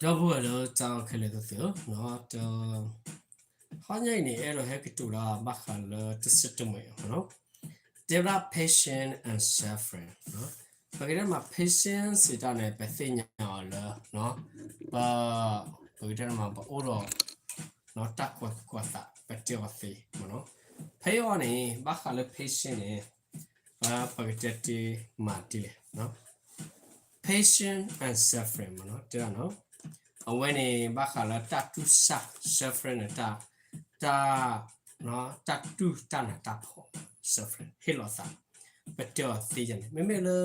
ဒီပုၢ်ဝဲၢ်လၢတၢ်အဲၣ်ခဲလၢာ်သ့ၣ်ဧၢ, တ, ဟါညါအံၤန့ၣ် အဲၣ်ဒိးဟဲကတိၤတၢ်ဘၣ်ဃးလၢတဆၢတမုာ်အံၤမ့ၢ်နီၤ, တဲဝဲဒၣ် patience and suffering. ပကတဲမး patience စံးတၢ်န့ၣ် ပသ့ၣ်ညါအီၤလၢ ပ, ပကတဲမး ပအိၣ်ဒီး တၢ်ကီၤသူၣ်ကီၤသး ပတဲအီၤသ့မ့ၢ်နီၤ. ဖဲအံၤန့ၣ် ဘၣ်ဃးလၢ patience န့ၣ် ပကတဲတ့ၢ်မးဒ်လဲၣ် patience and suffering မ့ၢ်နီၤ, တဲဒၣ်နီၤ, အဝဲန့ၣ် ဘၣ်ဃးလၢတၢ်တူၢ်ဆါ suffering န့ၣ် တၢ်, တၢ်, တၢ်တူၢ်တၢ်နးတၢ်ဖှီၣ် suffering ဟ့ၣ်လီၤသး, ပတဲအီၤသ့ယဲန့ၣ် မ့မ့ၢ်လၢ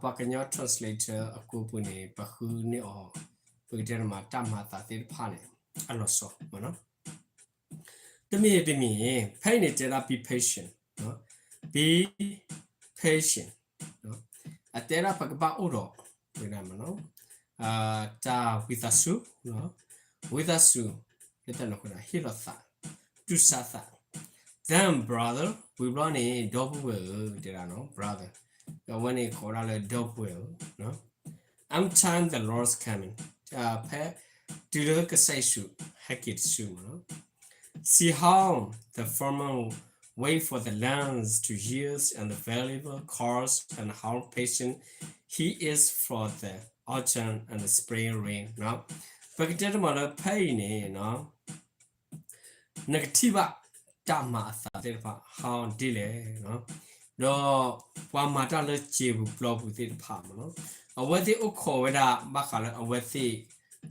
ပှၤကညီ translator အကိပူၤန့ၣ် ပဃုန့ၢ်အီၤ ပကတဲမး တၢ်မၤအသးသ့ၣ်တဖၣ်န့ၣ် အလီၤဆီမ့ၢ်နီၤ. တမံၤတမံၤ ဖဲအံၤန့ၣ် တဲဒၣ် be patient, be patient, အတဲဒၣ်ပကဘၣ်အိၣ်ဒီး တၢ်ဝံသးစူၤ, ဝံသးစူၤ, လၢတၢ်န့ၣ်အဃိဒီး ဟ့ၣ်လီၤသး, တူၢ်ဆါသး, then brother ဝံၤဘျီန့ၣ် ဒီပုၢ်ဝဲၢ်ဧၢ တဲဒၣ်နီၤ brother, အဝဲန့ၣ်ကိးဝဲဒၣ်လၢဒီပုၢ်ဝဲၢ်ဧၢ I'm time the Lord's coming, ဖဲတုၤလၢကစၢ်ယ့ၣ်ၡူးဟဲက့ၤတစုမ့ၢ်နီၤ. See how the farmer wait for the lambs to years and the valuable calls and how patient he is for the autumn and the spring rain နီၤ. ပကတဲတမးလၢဖဲအံၤန့ၣ် နကထံၣ်ဘၣ်တၢ်မၤအသးသ့ၣ်တဖၣ် how ဒ်လဲၣ်, ဒီးပှၤမၤတၢ်လၢစံာ်ပူၤပျီပူၤသ့ၣ်တဖၣ်မ့ၢ်နီၤ, အဝဲသ့ၣ်အိၣ်ခိးဝဲဒၣ် ဘၣ်ဃးလၢအဝဲသ့ၣ်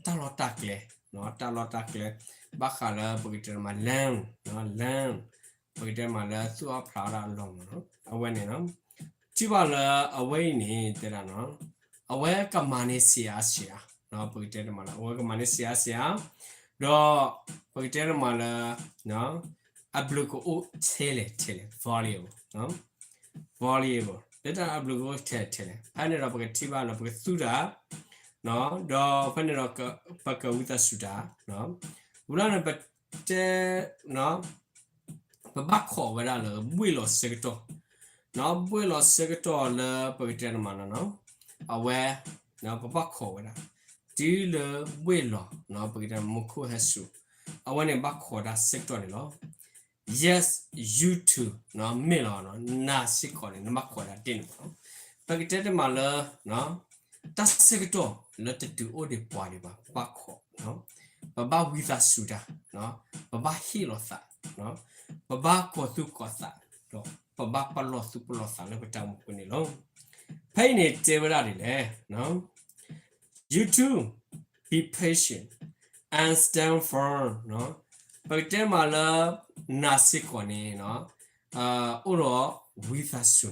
တၢ်လီၢ်တၢ်ကျဲ, တၢ်လီၢ်တၢ်ကျဲ, ဘၣ်ဃးလၢပကတဲတမး land, land, ပကတဲတမးလၢသူၣ်အီၣ်ဖျးအီၣ်ဒၣ်အလီၢ်မ့ၢ်နီၤ, အဝဲန့ၣ် ထံၣ်ဘၣ်လၢအဝဲအံၤန့ၣ် တဲဒၣ်နီၤ, အဝဲကမၤန့ၢ်စံးအါစံးအါ, ပကတဲတမးလၢ အဝဲကမၤန့ၢ်စံးအါစံးအါ, ဒီးပကတဲတမးလၢ အဘျုးကအိၣ်ထဲလဲၣ်ထဲလဲၣ် valuable, valuable လၢတၢ်အဘျုးကအိၣ်ထဲလဲၣ်ထဲလဲၣ်, ဖဲန့ၣ်ဒီးပကထံၣ်ဘၣ်လၢပကသူၣ်တၢ်, ဒီးဖဲန့ၣ်ဒီး ပကဝံသးစူၤတၢ်, ဝံၤလီၤန့ၣ် ပတဲ ပဘၣ်ခိးဝဲဒၣ်လၢ ဘှ့ၣ်လီၤဆၢကတီၢ်, ဘှ့ၣ်လီၤဆၢကတီၢ်လၢပကတဲတမးလၢ အဝဲ ပဘၣ်ခိးဝဲဒၣ် တုၤလၢဘှ့ၣ်လီၤ ပကတဲမူခိၣ်ဟဲစူၤ, အဝဲန့ၣ်ဘၣ်ခိးတၢ်ဆၢကတီၢ်န့ၣ်လီၤ. Yes, you too, မ့ၢ်လီၤ, နၤစ့ၢ်ကီးန့ၣ် နဘၣ်ခိးတၢ်ဒ်န့ၣ်မ့ၢ်နီၤ, ပကတဲတမးလၢ တၢ်ဆၢကတီၢ်လၢတတုၤအိၣ်ဒံးပှၤဒံးဘၣ် ပဘၣ်ခိး, ပဘၣ်ဝံသးစူၤတၢ်, ပဘၣ်ဟ့ၣ်လီၤသး, ပဘၣ်ကီၤသူၣ်ကီၤသး, ဒီးပဘၣ်ပလီၢ်သူၣ်ပလီၢ်သးလၢပတၢ်အိၣ်မူပူၤန့ၣ်လီၤ. ဖဲအံၤန့ၣ်တဲဝဲဒၣ်ဒ်လဲၣ်, you too, be patient and stand firm, ပကတဲမးလၢ နၤစ့ၢ်ကီးန့ၣ် အိၣ်ဒီးဝံသးစူ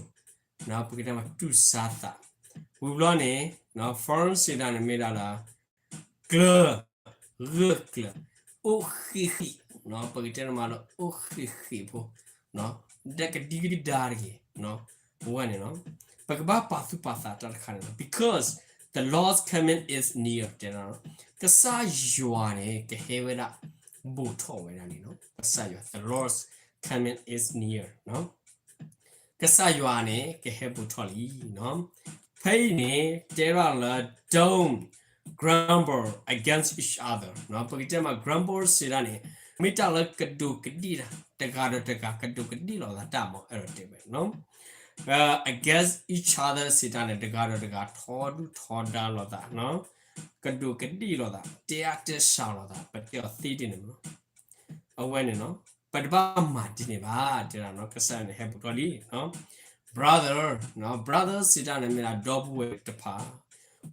ၤ, ပကတဲမးတူၢ်ဆါသး, ဝံၤဘျီန့ၣ် firm စံးတၢ်န့ၣ်မ့ၢ်ဒၣ်လၢ ကျၢၤ, ဂၢၢ်ကျၢၤ, အိၣ်ဃံးဃံး, ပကတဲမးလၢအိၣ်ဃံးဃံးဖိ, ဒီးကဒံကဒါတဂ့ၤ, အဝဲန့ၣ် ပကဘၣ်ပာ်သူၣ်ပာ်သးတၢ်တခါန့ၣ်လီၤ. Because the Lord's coming is near, တဲဒၣ်, ကစၢ်ယွၤန့ၣ် ကဟဲဝဲဒၣ် ဘူးထီၣ်ဝဲဒၣ်န့ၣ်လီၤ. ကစၢ်ယွၤ the Lord's coming is near, ကစၢ်ယွၤန့ၣ် ကဟဲဘူးထီၣ်လံ. ဖဲအံၤန့ၣ် တဲဘၣ်လၢ don't grumble against each other, ပကတဲမး grumble စံးတၢ်န့ၣ် မ့ၢ်တၢ်လၢကဒူးကဒံၣ်တၢ်, တဂၤဒီးတဂၤ ကဒူးကဒံၣ်လိာ်သးတၢ်မ့ၢ် အဲၣ်ဒိးတဲဝဲ against each other စံးတၢ်န့ၣ် တဂၤဒီးတဂၤ ထီဒုၣ်ထီဒါလိာ်သး, ကဒူးကဒံၣ်လိာ်သး, တဲအါတဲဆှးလိာ်သး, ပတဲအီၤသ့ဒ်န့ၣ်မ့ၢ် အဝဲန့ၣ် ပတဘၣ်မၤဒ်န့ၣ်ဘၣ်, တဲဒၣ် ကစၢ်ယွၤန့ၣ် ဟဲဘူးထီၣ်လံ. Brother, brother စံးတၢ်န့ၣ်မ့ၢ်ဒၣ် ဒီပုၢ်ဝဲၢ်တဖၣ်,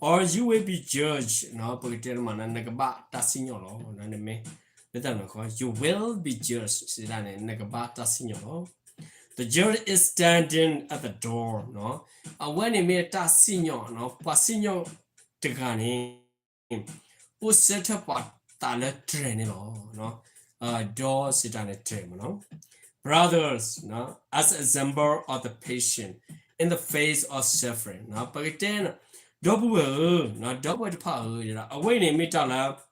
or you will be judged, ပကတဲတမး နကဘၣ်တၢ်စံၣ်ညီၣ်လီၤ, နမ့ၢ် လၢတၢ်န့ၣ် you will be judged စံးတၢ်န့ၣ် နကဘၣ်တၢ်စံၣ်ညီၣ်လီၤ. The judge is standing at the door, အဝဲန့ၣ်မ့ၢ်တၢ်စံၣ်ညီၣ်, ပှၤစံၣ်ညီၣ်တဂၤန့ၣ် အိၣ်ဆၢထၢၣ်ပှၤသးလၢတြဲၤန့ၣ်လီၤ. ဒီးစံးတၢ်န့ၣ်တြဲၤမ့ၢ်နီၤ. Brothers, as a symbol of the patience in the face of suffering, ပကတဲ ဒီပုၢ်ဝဲၢ်ဧၢ, ဒီပုၢ်ဝဲၢ်တဖၣ်ဧၢ, အဝဲန့ၣ်မ့ၢ်တၢ်လၢ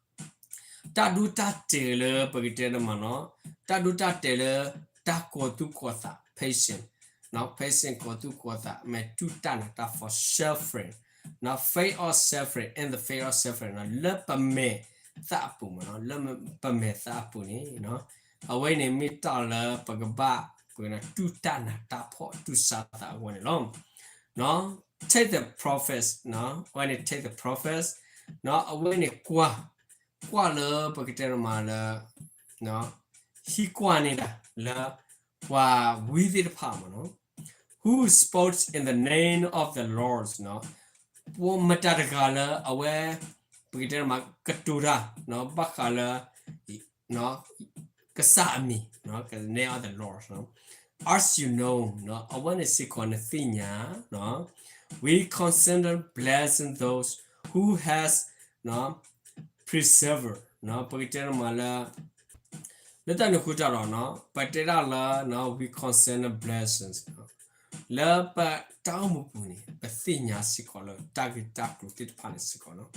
တၢ်ဒိတၢ်တဲာ်လၢပကတဲတမးနီၤ, တၢ်ဒိတၢ်တဲာ်လၢ တၢ်ကီၤသူၣ်ကီၤသး patient, patient ကီၤသူၣ်ကီၤသး မ့ၢ်တူၢ်တၢ်နးတၢ်ဖှီၣ် suffering, face of suffering, in the face of suffering လၢပမဲာ်သးအပူၤမ့ၢ်နီၤ, လၢပမဲာ်သးအပူၤန့ၣ် အဝဲန့ၣ်မ့ၢ်တၢ်လၢပကဘၣ် ပကတူၢ်တၢ်နးတၢ်ဖှီၣ်တူၢ်ဆါသးအဂီၢ်န့ၣ်လီၤ. take the prophets အဝဲန့ၣ် take the prophets အဝဲန့ၣ်ကွၢ် ကွၢ်လၢပကတဲမးလၢ ဟံးကွၢ်န့ၢ်ဒၣ်လၢ ပှၤဝံသ့ၣ်တဖၣ်မ့ၢ်နီၤ who spoke in the name of the Lord မတၤတဂၤလၢအဝဲ ပကတဲမးကတိၤတၢ် ဘၣ်ဃးလၢ ကစၢ်အမံၤ the name of the Lord as you know အဝဲန့ၣ်စ့ၢ်ကီးနသ့ၣ်ညါ we consider blessing those who has preserved ပကတဲမးလၢ လၢတၢ်န့ၣ်အဃိတၢ်ဒီး ပတဲဒၣ်လၢ we consider blessings လၢပတၢ်အိၣ်မူပူၤန့ၣ် ပသ့ၣ်ညါစ့ၢ်ကီးလၢတၢ်ဂ့ၢ်တၢ်ကျိၤသ့ၣ်တဖၣ်န့ၣ်စ့ၢ်ကီးနီၤ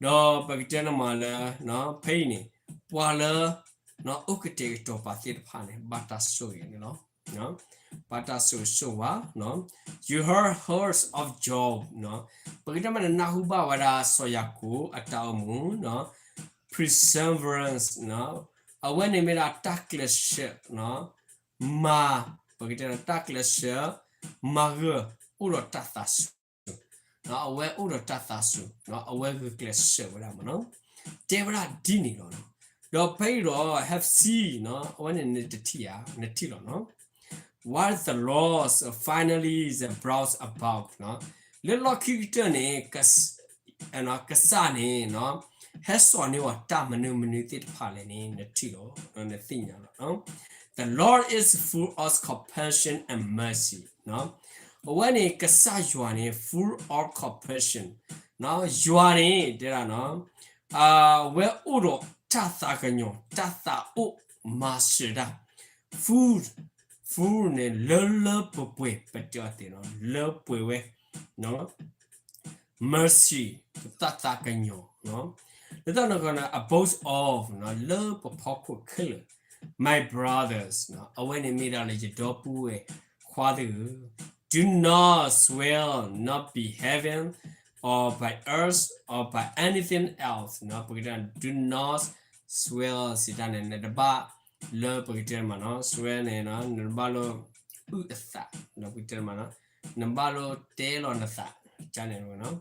ဒီးပကတဲန့ၣ်မးလၢ ဖဲအံၤန့ၣ် ပှၤလၢ အိၣ်ကတဲာ်ကတီၤပာ်သ့ၣ်တဖၣ်န့ၣ် ဘၣ်တၢ်ဆိၣ်ဂ့ၤန့ၣ်လီၤ. ဘၣ်တၢ်ဆိၣ်ဂ့ၤဆိၣ်ဝါ you heard words of Job ပကတဲမးနနၢ်ဟူဘၣ်ဝဲဒၣ်စီၤယၤကိာ်အတၢ်အိၣ်မူ perseverance အဝဲန့ၣ်မ့ၢ်ဒၣ်တၢ်ကျဲးစၢး မၤ ပကတဲတၢ်ကျဲးစၢး မၤဂၢၢ် အိၣ်ဒီးတၢ်သးစူၤ အဝဲအိၣ်ဒီးတၢ်သးစူၤ အဝဲဂုာ်ကျဲးစၢးဝဲဒၣ်မ့ၢ်နီၤ တဲဝဲဒၣ်ဒ်န့ၣ်လီၤ. ဒီးဖဲအံၤဒီး have seen အဝဲန့ၣ်နတထံၣ်ဧါ နထံၣ်လီၤနီၤ what the Lord finally brought about လၢလီၢ်ခံကတၢၢ်န့ၣ် ကစၢ်န့ၣ် ဟဲစိာ်န့ၢ်ဝဲတၢ်မနုၤမနုၤသ့ၣ်တဖၣ်လဲၣ်န့ၣ် နထံၣ်လီၤ နသ့ၣ်ညါလီၤ. The Lord is full of compassion and mercy အဝဲန့ၣ်ကစၢ်ယွၤန့ၣ် full of compassion ယွၤန့ၣ် တဲဒၣ် အဝဲအိၣ်ဒီးတၢ်သးကညီၤ တၢ်သးအိၣ်မၤစၢၤတၢ် full full န့ၣ် လၢလၢပှဲၤပှဲၤ ပတဲအီၤသ့ၣ်နီၤ လၢပှဲၤဝဲ mercy တၢ်သးကညီၤ လၢတၢ်န့ၣ်အဃိ above all လၢပဖီခိၣ်ခဲလၢာ် my brothers အဝဲန့ၣ်မ့ၢ်ဒၣ်လၢယဒီပုၢ်ဝဲၢ်ခွါသ့ၣ်ဧၢ do not swear, not be heaven, or by earth, or by anything else ပကတဲ do not swear စံးတၢ်န့ၣ် နတဘၣ်လၢပကတဲမးနီၤ swear န့ၣ် နတဘၣ်လိၣ်အုၣ်အသး ပကတဲမးနီၤ နဘၣ်လိၣ်တဲလီၤနသး ကန့ၣ်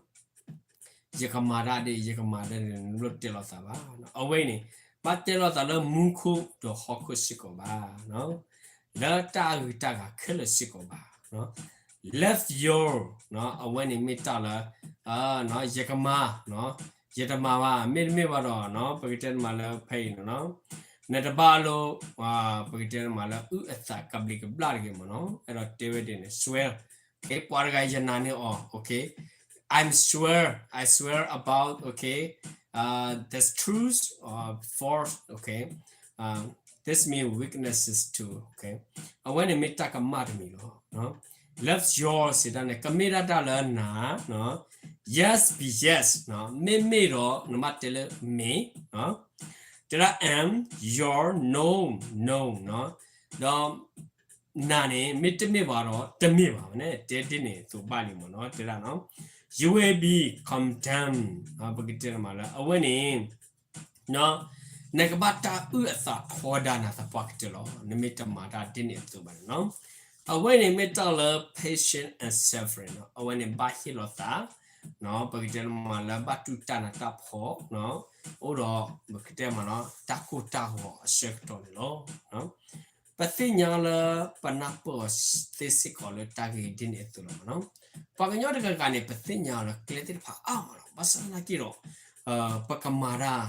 ယကမၤတၢ်ဒ် ယကမၤတၢ်ဒ်န့ၣ် နလိၣ်တဲလီၤသးဘၣ်. အဝဲအံၤန့ၣ် ဘၣ်တဲလီၤသးလၢမူခိၣ်ဒီးဟီၣ်ခိၣ်စ့ၢ်ကီးဘၣ်, လၢတၢ်အဂုၤတၢ်ဂၤခဲလၢာ်စ့ၢ်ကီးဘၣ်. Let your အဝဲန့ၣ်မ့ၢ်တၢ်လၢ ယကမၤ ယတမၤဘၣ် မ့တမ့ၢ်ဘၣ်ဒီး ပကတဲတမၤလၢဖဲအံၤန့ၣ် နတဘၣ်လိၣ် ပကတဲတမၤလၢအုၣ်အသးကဘျံးကဘျၣ်တဂ့ၤမ့ၢ်နီၤ, အဲၣ်ဒိးတဲဝဲဒ်န့ၣ် swear, okay, ပှၤတဂၤယနာ်န့ၢ်အီၤ okay, I'm swear, I swear about, okay, this truth or false, okay, this mean weaknesses too, okay, အဝဲန့ၣ်မ့ၢ်တၢ်ကမၣ်တမံၤလီၤ. Let your စံးတၢ်န့ၣ် ကမ့ၢ်ဒၣ်တၢ်လၢနၤ yes be yes, မ့ၢ်မ့ၢ်ဒီး နဘၣ်တဲလၢမ့ၢ်, တဲဒၣ် and your no no, ဒီး နၤန့ၣ် မ့တမ့ၢ်ဘၣ်ဒီး တမ့ၢ်ဘၣ်န့ၣ် တဲဒ်န့ၣ်သိးဘၣ်လံမ့ၢ်နီၤ, တဲဒၣ် you will be condemned, ပကတဲတမၤလၢ အဝဲန့ၣ် နကဘၣ်တၢ်အုၣ်အသးထီဒါနၤသပှၢ်ကတၢၢ်လီၤ, နမ့ၢ်တမၤတၢ်ဒ်န့ၣ်အသိးဘၣ်န့ၣ်လီၤ. အဝဲန့ၣ်မ့ၢ်တၢ်လၢ patient and suffering နီၤ, အဝဲန့ၣ်ဘၣ်ဟ့ၣ်လီၤသး, ပကတဲမးလၢဘၣ်တူၢ်တၢ်နးတၢ်ဖှီၣ်, အိၣ်ဒီး ပကတဲမးနီၤ တၢ်ကိၢ်တၢ်ဂီၤအဆၢကတီၢ်န့ၣ်လီၤ. ပသ့ၣ်ညါလၢပနၢ်ပၢၢ်အီၤသ့စ့ၢ်ကီးလၢတၢ်ဂ့ၢ်ဒ်န့ၣ်အသိးလီၤမ့ၢ်နီၤ. ပှၤကညီတဂၤဂၤန့ၣ် ပသ့ၣ်ညါလၢကျဲသ့ၣ်တဖၣ်အါမးလီၤ, ဘၣ်ဆၣ်သနာ်က့ဒီး ပကမၤတၢ်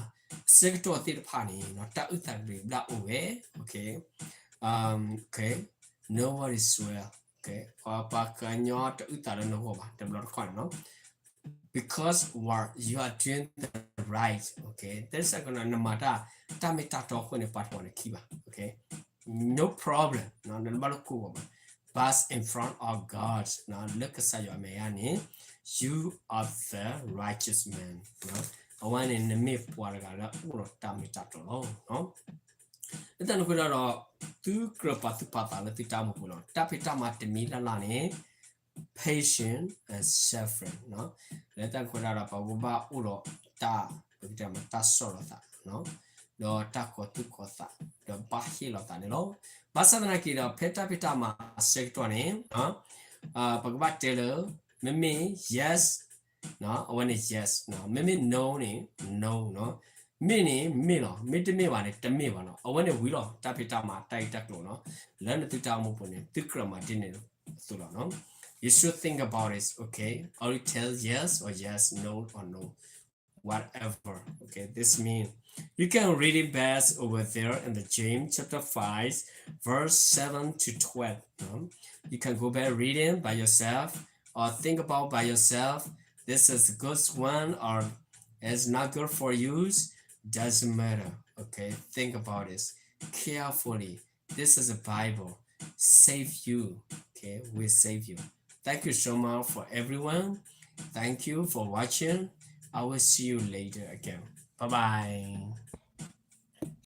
ဆၢကတီၢ်သ့ၣ်တဖၣ်န့ၣ် တၢ်အုၣ်သးကဘျံးကဘျၣ်အိၣ်ဝဲ, okay, no one is swear, okay, ပှၤကညီတအုၣ်သးလၢနဂီၢ်ဘၣ် တဘျီတခီၣ်န့ၣ်နီၤ. Because what you are doing the right, okay, သ့စ့ၢ်ကီး နမၤတၢ် တၢ်မ့ၢ်တၢ်တီအဃိန့ၣ် ပှၤတဝီန့ၣ်ခံဘၣ်, okay, no problem, နတဘၣ်လိၣ်ကိၢ်ဂီၤဘၣ်, but in front of God, လၢကစၢ်ယွၤမဲာ်ညါန့ၣ် you are the righteous man, အဝဲန့ၣ် နမ့ၢ်ပှၤတဂၤလၢအိၣ်ဒီးတၢ်မ့ၢ်တၢ်တီလီၤ. လၢတၢ်န့ၣ်အဃိဒီး သုကြၢးပာ်သူၣ်ပာ်သးလၢသုတၢ်အိၣ်မူပူၤလီၤ. တၢ်ဖံးတၢ်မၤတမံၤလၢ်လၢ်န့ၣ် patience and suffering လၢတၢ်န့ၣ်အဃိဒီး ပကဘၣ်အိၣ်ဒီးတၢ် ပကတဲမ့ၢ်တၢ်ဆီၣ်လီၤသး ဒီးတၢ်ကီၤသူၣ်ကီၤသး ဒီးဘၣ်ဟ့ၣ်လီၤသးန့ၣ်လီၤ. ဘၣ်ဆၣ်သနာ်က့ဒီး ဖဲတၢ်ဖံးတၢ်မၤအဆၢကတီၢ်န့ၣ် ပကဘၣ်တဲလၢ မ့မ့ၢ် yes အဝဲန့ၣ် yes မ့မ့ၢ် no န့ၣ် no မ့ၢ်န့ၣ်မ့ၢ်လီၤ, မ့ၢ်တမ့ၢ်ဘၣ်န့ၣ် တမ့ၢ်ဘၣ်နီၤ. အဝဲန့ၣ်ဝံၤလီၤ တၢ်ဖံးတၢ်မၤတၢ်ဂ့ၢ်တၢ်ကျိၤနီၤ. လၢနသုတၢ်အိၣ်မူပူၤန့ၣ် သုကြၢးမၤဒ်န့ၣ်အသိးလီၤ. You should think about it, okay? Only tell yes or yes, no or no, whatever. Okay, this means you can read it best over there in the James chapter five, verse seven to twelve. You can go back reading by yourself or think about by yourself. This is a good one or it's not good for you. Doesn't matter. Okay, think about this carefully. This is a Bible. Save you. Okay, will save you. Thank you so much for everyone. Thank you for watching. I will see you later again. Bye bye.